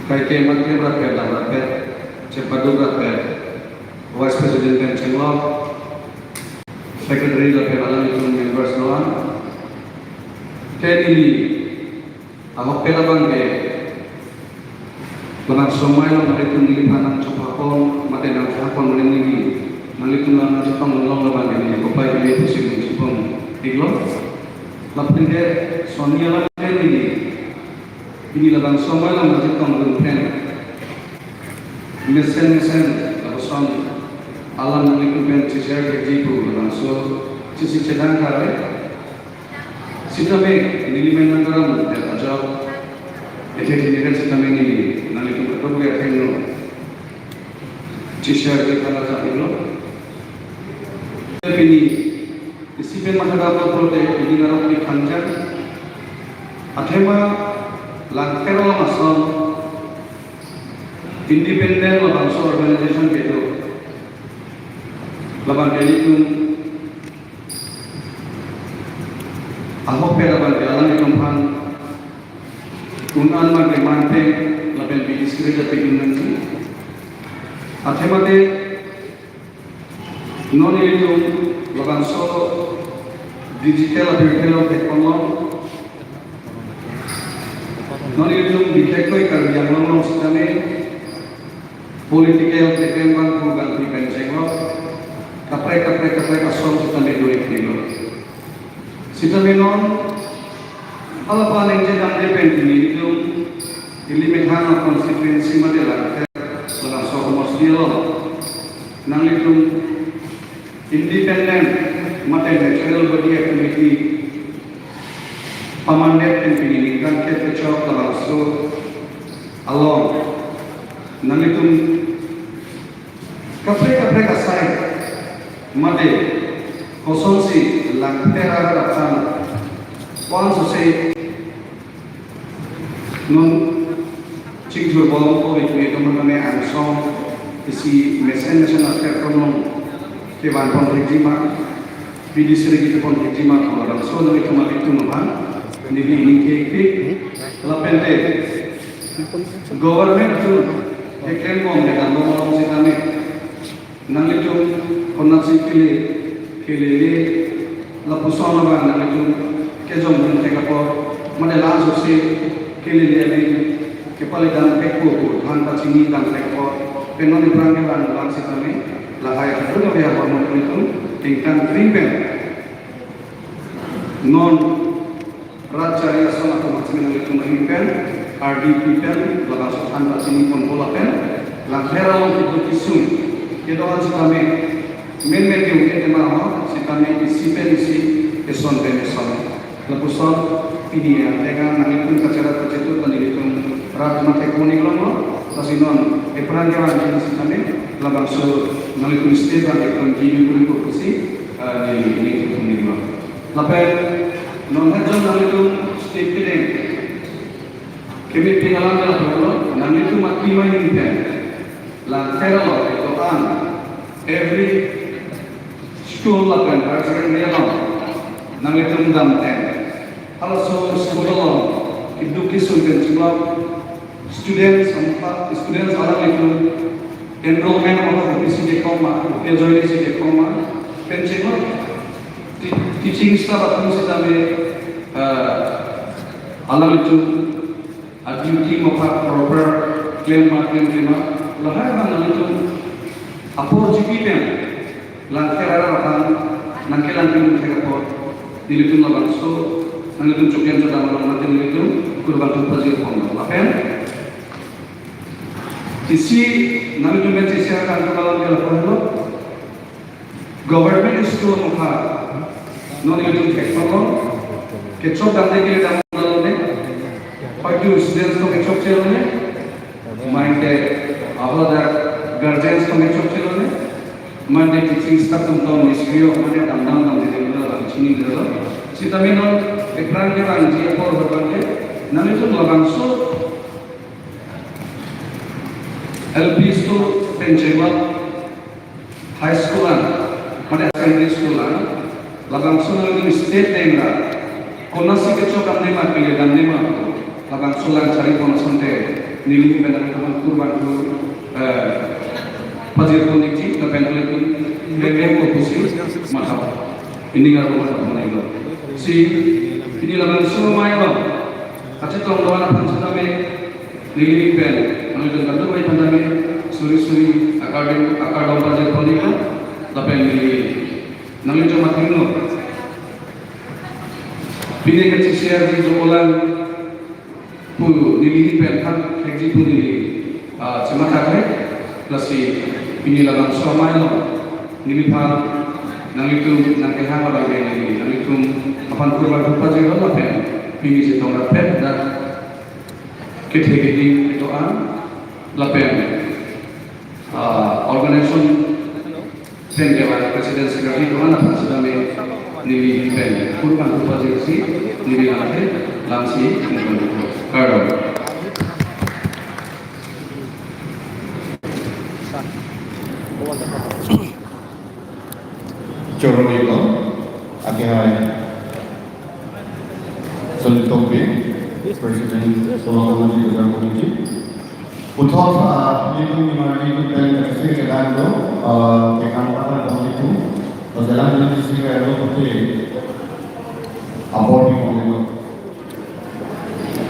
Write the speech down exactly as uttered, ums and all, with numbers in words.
Kaike mangklem rapet, dam rapet, chepaduk rapet, Vice President pen chenglok, Secretary rapet alanglitum members doan. Ke neli ahokpet abang ke, labang asomai along nanglitum neliphan nangchepakon, mate nangchepakon mane neli nanglitum lang nangchepakon long labang ke neli kopai ke neli pusi nangchepakon iklo. Lapen ke soni alam ke neli, pini labang asomai along nangchepakon dun pen mesen mesen lapuson alam nanglitum pen che-share kekji pu labangso chisi chedang kare. Sitame neli men nangkaram det ajok, ethe thini kan sitame neli nanglitum kadokave athengno che-share ke kana kami lo. Pini isi pen mathadam lo pulote pini narok ni khangjang. Athema Langpher along ason independent labangso organization kedo. Labang ke nelitum ahokpet abang ke alanglitum aphan un-an abang ke mangpeng lapen bidi sirja pidun nangji. Athema te non nelitum labangso digital apirthe along theklong, non nelitum dikhek koi Karbi Anglong along sitame political keklem abang pu bang pi pen chenglok, kaprek kaprek kaprek asong sitame do-ik nilo. Sitame non hala pa ningje damde pen pini nelitum ili methang a-constituency mate Langpher labangso homos dialog nanglitum independent mate neutral body a-committee pamandet pen pini ningkan kep kechok labangso along nanglitum kaprek kaprek asai mate kosonsi Langpher arat aphan kwan sose non chingthur bom ko itu itu mane angsong isi mesen mesen akhir kono kevan pon rejima, bidi sirja pon rejima ko labangso nelitum abitung aphan neli ining ke ipi lapen te government tu keklem bom ke dam bom along sitame nanglitum konatsi kele, kelele, lapuson abang nanglitum kejong dun thek apot, mane la sose kelele adim kepale dam thek po po, than pachini dam thek apot, pen non iphrang ke bang bang sitame, lahai kadokave ahormu nanglitum tingkan krim pen non rat chari ason atum achimin nanglitum ahin pen, R D P pen, labangso than pachini ponpo lapen, Langpher along keduk kesung kedo-an sitame, men men ke ungke tema ho, sitame isi pen isi, eson pen eson. Lapuson, pini ya, dengan nanglitum kacherat kachetut, nanglitum rat mate kuning longlo, lasi non, iphrang ke bang sitame, labangso, nanglitum state bang, nanglitum gini guri ko kusi, eh, ni, ni, ni, ni, ni. Lapen non hajong nanglitum state kedeng kemepin alam ke lapen lo, nanglitum mati main pen Langpher along kedo-an every school lapen higher secondary along nanglitum damtang. Halaso school along keduk kesung pen chenglok students ampa students alanglitum enrollment ampa kopisi kekom ma, kopi ajoine si kekom ma, pen chenglok ti-, teaching staff atum sitame, eh, alanglitum a-duty mokha proper klem ma klem klem ma, lahai abang nanglitum apor G P pen Langpher arat aphan nangkelang pen thek apot, nelitum labangso, nanglitum choklem chodam along mate nelitum kurban tum pajir pon lapen isi nanglitum pen isi akan kapalan ke lapen lo, government school mokha non nelitum theklong, kechok damde kele dam lone, hoitu students to kechokche lone, mate ahok dak guardians to kechokche lone, mate teaching staff atum to niskriyo, mate dam dam dam de de lo, chini de lo. Sitame non iphrang ke bang ji apor ho bang ke, nanglitum labangso L P school pen chenglok high school an, mate secondary school an, labangso nanglitum state deng ra, konatsi kechok damde ma, kele damde ma, labangso lang chari pon asonte, Neli pen aphan kurvangthu, eh, pajirpon ikji, lapen nanglitum meme ko pusi matha, ining arlo matha pon iklo. Si, pini labangso amei along kachetong do-an aphan sitame, neli pen nanglitum kadokave aphan tame suri suri akardom, akardom pajirpon iklo, lapen neli nanglitum athengno pini kachisi-arji dolang pu neli pen than thekji pu neli, ah, chematha kre, lasi pini labangso amei along neliphan nanglitum nangkehang abang ke neli nanglitum aphan kurvangthu pajirlo lapen pini chetong rapet dak kethe kehing kedo-an lapen, ah, organization pen ke vice president secretary do-an aphan sitame neli pen kurvangthu pajirsi neli lamthe lamsi neli kardom. Choro iklo, akehai Sonit Tokbi, President Solang Committee, Program Committee. Puthot, ah, nelitum nimarli pen kachisi kedam do, ah, kekang patar bom itu. Pajalan nelitum kachisi kedam do, putih. Apor